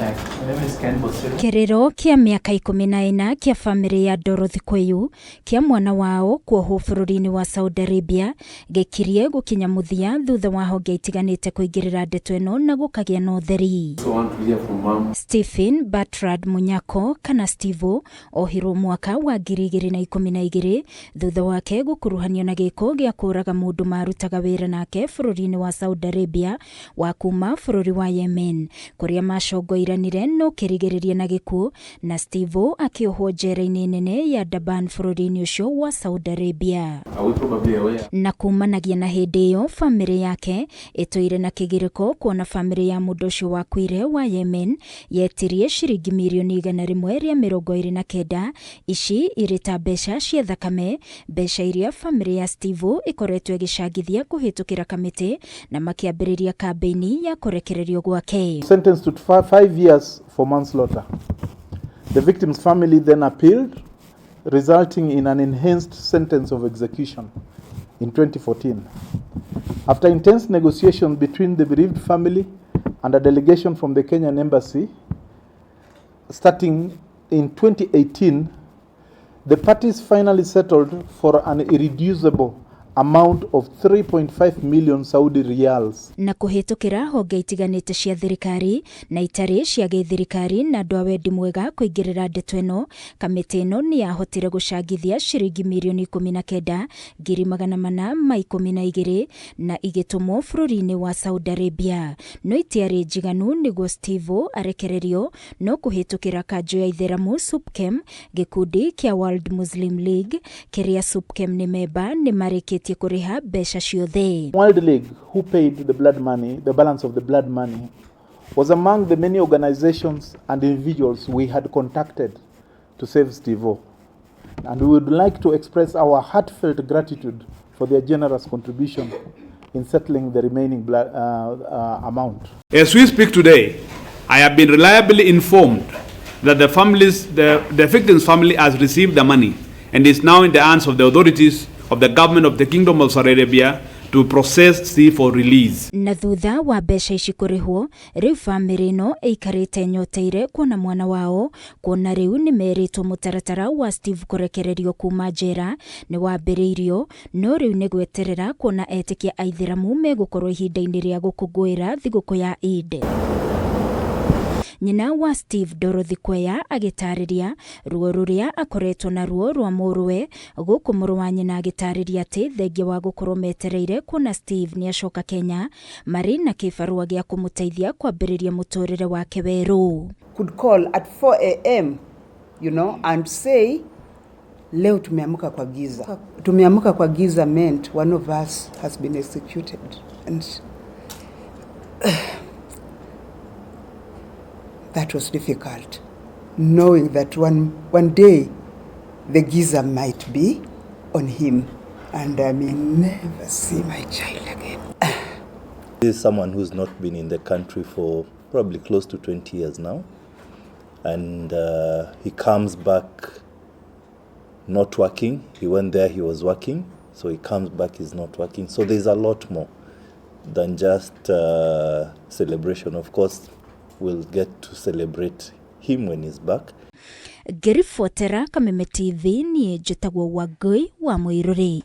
Hi, my name is Ken Bosire. Kĩrĩro kĩa mĩaka 14 kĩa bamĩrĩ ya Dorothy Kweyu kĩa mwana wao kuohwo bũrũri-inĩ wa Saudi Arabia gĩkirie gũkinya mũthia thutha wa honge itiganĩte kũingĩrĩra ndeto ĩno na gũkagĩa na ũtheri. So I want to hear from mom. Stephen Bertrand Munyako kana Stevo ohirwo mwaka wa 2012 thutha wake gũkuruhanio na gĩko gĩa kũraga mũndũ marutaga wĩra nake bũrũri-inĩ wa Saudi Arabia wa kuma bũrũri wa Yemen kũrĩa macongoiranire no kĩrigĩrĩria na gĩkuũ na Stevo akĩohwo njera-inĩ nene ya Durban bũrũri-inĩ ũcio wa Saudi Arabia. Are we probably aware? Na kumanagia na hĩndĩ ĩyo bamĩrĩ yake ĩtũire na kĩgirĩko kuona bamĩrĩ ya mũndũ ũcio wakuire wa Yemen yetirie ciringi mirioni 129, ici irĩ ta mbeca cia thakame, mbeca iria bamĩrĩ ya Steve ĩkoretwo ĩgĩcangithia kũhĩtũkĩra kamĩtĩ na makĩambĩrĩria kambĩini ya kũrekererio gwake. Sentenced to 5 years for manslaughter. The victim's family then appealed, resulting in an enhanced sentence of execution in 2014. After intense negotiations between the bereaved family and a delegation from the Kenyan embassy, starting in 2018, the parties finally settled for an irreducible amount of 3.5 million Saudi riyals. Na kũhĩtũkĩra honge itiganĩte cia thirikari na itarĩ cia gĩthirikari na andũ a wendi mwega kũingĩrĩra ndeto ĩno, kamĩtĩ ĩno nĩ yahotire gũcangithia ciringi mirioni 19 412 na igĩtũmwo bũrũri-inĩ wa Saudi Arabia. No itiarĩ njiganu nĩguo Steve arekererio, no kũhĩtũkĩra kanjũ ya Itheramu SUPKEM, gĩkundi kĩa World Muslim League kĩrĩa SUPKEM nĩ memba, nĩ marĩkĩtie kũrĩha mbeca ciothe. World League, who paid the blood money, the balance of the blood money, was among the many organizations and individuals we had contacted to save Steve-O. And we would like to express our heartfelt gratitude for their generous contribution in settling the remaining blood amount. As we speak today, I have been reliably informed that the victim's family has received the money and is now in the hands of the authorities of the government of the Kingdom of Saudi Arabia to process Steve for release. Na thutha wa mbeca ici kũrĩhwo, rĩu bamĩrĩ ĩno ĩikarĩte nyoteire kuona mwana wao, kuona rĩu nĩ merĩtwo mũtaratara wa Steve kũrekererio kuma njera nĩ wambĩrĩirio, no rĩu nĩ gweterera kuona etĩkia aithĩramu megũkorwo ihinda-inĩ rĩa gũkũngũĩra thigũkũ ya Eid. Nyina wa Steve Dorothy Kweya agĩtarĩria ruo rũrĩa akoretwo naruo rwa mũrũwe, gũkũ mũrũ wa nyina agĩtarĩria atĩ thengia wa gũkorwo metereire kuona Steve nĩacoka Kenya, marĩ na kĩbarũa gĩa kũmũteithia kwambĩrĩria mũtũrĩre wake werũ. Could call at 4 a.m., and say, leo tumeamka kwa giza. Tumeamka kwa giza meant one of us has been executed. And that was difficult, knowing that one day the giza might be on him and I may never see my child again. This is someone who's not been in the country for probably close to 20 years now. And he comes back not working. He went there, he was working. So he comes back, he's not working. So there's a lot more than just celebration. Of course, we'll get to celebrate him when he's back. Ngĩribotera Kameme TV, niĩ njĩtagwo Wangũi wa Mũirũrĩ.